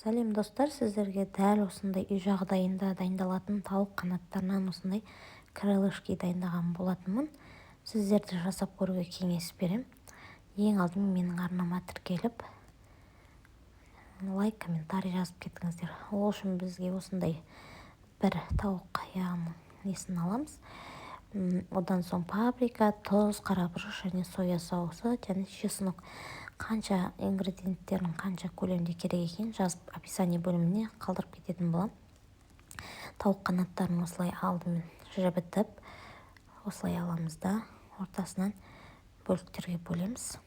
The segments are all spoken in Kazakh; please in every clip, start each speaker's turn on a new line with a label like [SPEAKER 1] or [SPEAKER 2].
[SPEAKER 1] Сәлем, достар! Сіздерге дәл осындай үй жағдайында дайындалатын тауық қанаттарынан осындай крылышки дайындаған болатынмын. Сіздер де жасап көруге кеңес берем. Ең алдымен менің арнама тіркеліп, лайк, комментарий жазып кетіңіздер. Ол үшін бізге осындай бір тауық аяғының несін аламыз. Одан соң паприка, тұз, қара бұрыш және соя соусы және чеснок. Қанша ингредиенттердің қанша көлемде керек екенін жазып, описание бөліміне қалдырып кететін боламын. Тауық қанаттарын осылай алдымен жібітіп, осылай аламыз да, ортасынан бөліктерге бөлеміз.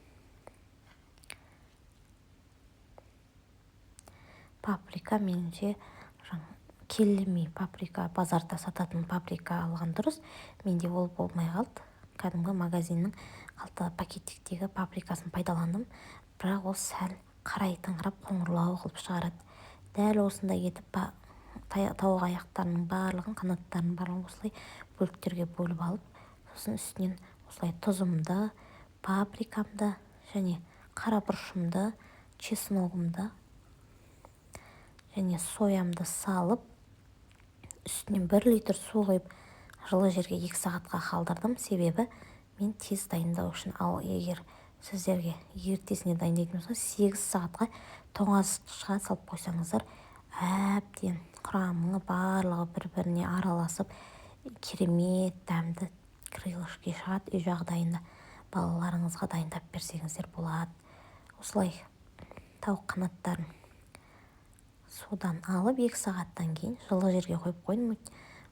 [SPEAKER 1] Паприка меніңше келмей, паприка, базарда сататын паприка алған дұрыс. Менде ол болмай қалды, кәдімгі магазиннің қалта пакеттегі паприкасын пайдаландым, бірақ ол сәл қарайтыңқырап, қоңырлау қылып шығарады. Дәл осындай етіп тауық аяқтарының барлығын, қанаттарының барлығын осылай бөліктерге бөліп алып, сосын үстінен осылай тұзымды, паприкамды және қара бұрышымды, чесногымды және соямды салып, үстінен 1 литр су құйып, жылы жерге 2 сағатқа қалдырдым. Себебі мен тез дайындау үшін. Ал егер сіздерге ертесіне дайындайтын болсаңыз, 8 сағатқа тоңазытқышқа салып қойсаңыздар, әбден құрамы барлығы бір біріне араласып, керемет дәмді крылышки шығады. Үй жағдайында балаларыңызға дайындап берсеңіздер болады. Осылай тауық қанаттарын судан алып, 2 сағаттан кейін жылы жерге қойып қойдым.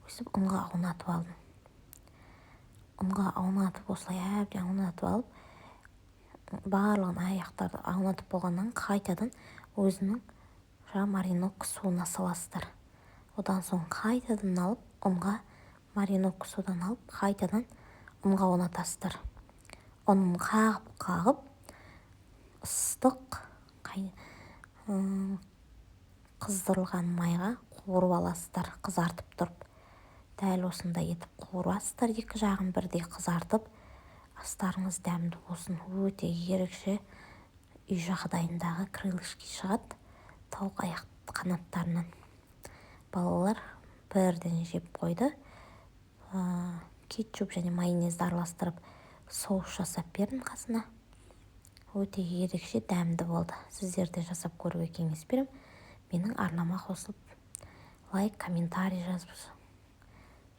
[SPEAKER 1] Өстіп ұнға аунатып алдым. Ұнға аунатып, осылай әбден аунатып алып, барлығын аяқтарды аунатып болғаннан қайтадан өзінің жаңа мариновка суына саласыздар. Одан соң қайтадан алып, ұнға, мариновка судан алып, қайтадан ұнға аунатасыздар. Ұнын қағып қағып, ыстық қыздырылған майға қуырып аласыздар. Қызартып тұрып, дәл осындай етіп қуырасыздар, екі жағын бірдей қызартып. Астарыңыз дәмді болсын! Өте ерекше үй жағдайындағы крылышки шығады тауық аяқ қанаттарынан. Балалар бірден жеп қойды. Кетчуп және майонезді араластырып, соус жасап бердім қасына. Өте ерекше дәмді болды. Сіздер де жасап көруге кеңес беремін. Менің арнама қосылып, лайк, комментарий жазып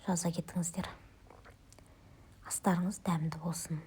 [SPEAKER 1] жаза кетіңіздер. Астарыңыз дәмді болсын!